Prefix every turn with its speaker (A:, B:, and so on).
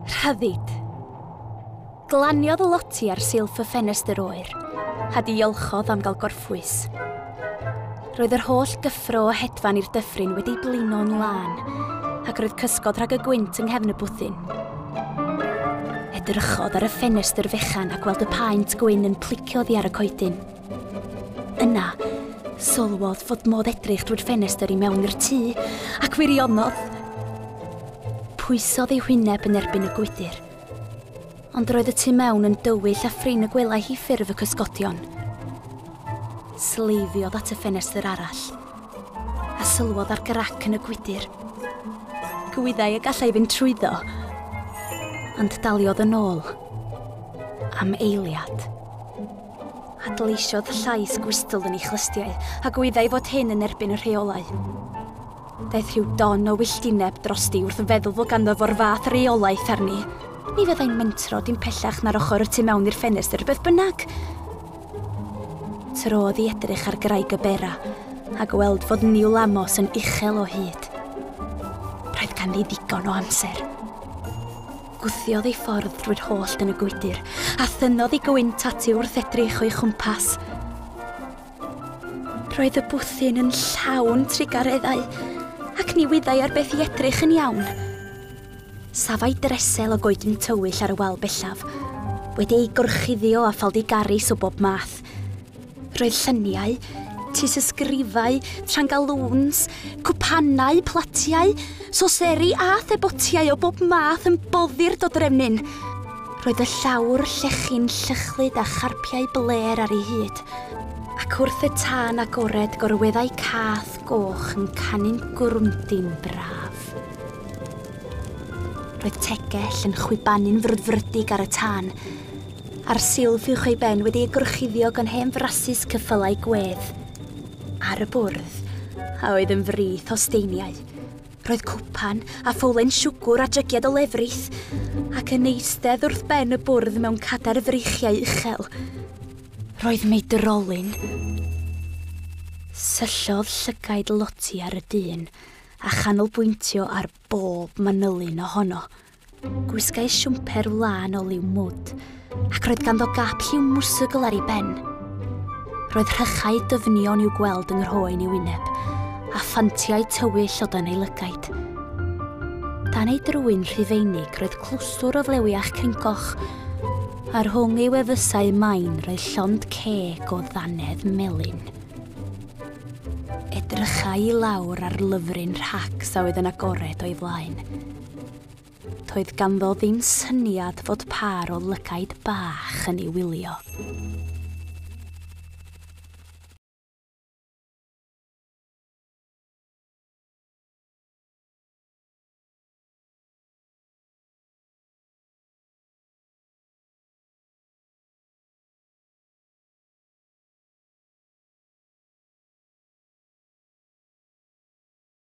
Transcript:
A: Rhyddid. Glaniodd Loti ar silff y ffenestr oer, a diolchodd am gael gorffwys. Roedd yr holl gyffro o hedfan i'r dyffryn wedi blino'n lân, ac roedd cysgod rhag y gwynt yng nghefn y bwthyn. Edrychodd ar y ffenestr fechan a gweld y paent gwyn yn plicio oddi ar y coedyn. Yna, sylwodd fod modd edrych drwy'r ffenestr i mewn i'r tŷ, ac wirionodd. Pwysodd ei hwyneb yn erbyn y gwydr. Ond roedd y tu mewn yn dywyll a phrin y gwelai hi ffurf y cysgodion. Sleifiodd at y ffenestr arall, a sylwodd ar grac yn y gwydr. Gwyddai y gallai fynd trwyddo, ond daliodd yn ôl. Am eiliad. Adleisiodd llais gwystl yn ei chlustiau, a gwyddai fod hyn yn erbyn y rheolau. Daeth rhyw don o wylltineb drosti wrth feddwl fod ganddo fo'r fath reolaeth arni. Ni fyddai'n mentro dim pellach na'r ochr y tu mewn i'r ffenestr beth bynnag. Trodd i edrych ar graig y bera a gweld fod Niwl Amos yn uchel o hyd. Roedd ganddi ddigon o amser. Gwthiodd ei ffordd drwy'r hollt yn y gwydr a thynnodd ei gwynt ati wrth edrych o'i chwmpas. Roedd y bwthyn yn llawn trugareddau, ac ni wyddai ar beth i edrych yn iawn. Safai dresel o goedyn tywyll ar y wal bellaf, wedi ei gorchuddio â ffaldigaris o bob math. Roedd lluniau, tysysgrifau, trangalŵns, cwpanau, platiau, soseri a thebotiau o bob math yn boddi'r dodrefnyn. Roedd y llawr llechi'n llychlyd â charpiau blêr ar ei hyd, ac wrth y tân agored gorweddai cath goch yn canu'n gwrwndyn braf. Roedd tegell yn chwibanu'n frwdfrydig ar y tân, a'r silff uwch ei ben wedi ei gorchuddio gan hen frasys ceffylau gwedd. Ar y bwrdd, a oedd yn frith o steiniau, Roedd cwpan a phowlen siwgwr a jygiad o lefrith, ac yn eistedd wrth ben y bwrdd mewn cadair freichiau uchel. Roedd meidrolyn. Syllodd llygaid Loti ar y dyn a chanolbwyntio ar bob manylyn ohono. Gwisgai siwmper wlân o liw mwd, ac roedd ganddo gap lliw mwsogl ar ei ben. Roedd rhychau dyfnion i'w gweld yng nghroen ei wyneb, a phantiau tywyll o dan ei lygaid. Dan ei drwyn Rhufeinig roedd clwstwr o flewiach cringoch, a rhwng ei wefusau main roedd llond ceg o ddannedd melyn. Edrychai i lawr ar lyfryn rhacs a oedd yn agored o'i flaen. Doedd ganddo ddim syniad fod pâr o lygaid bach yn ei wylio.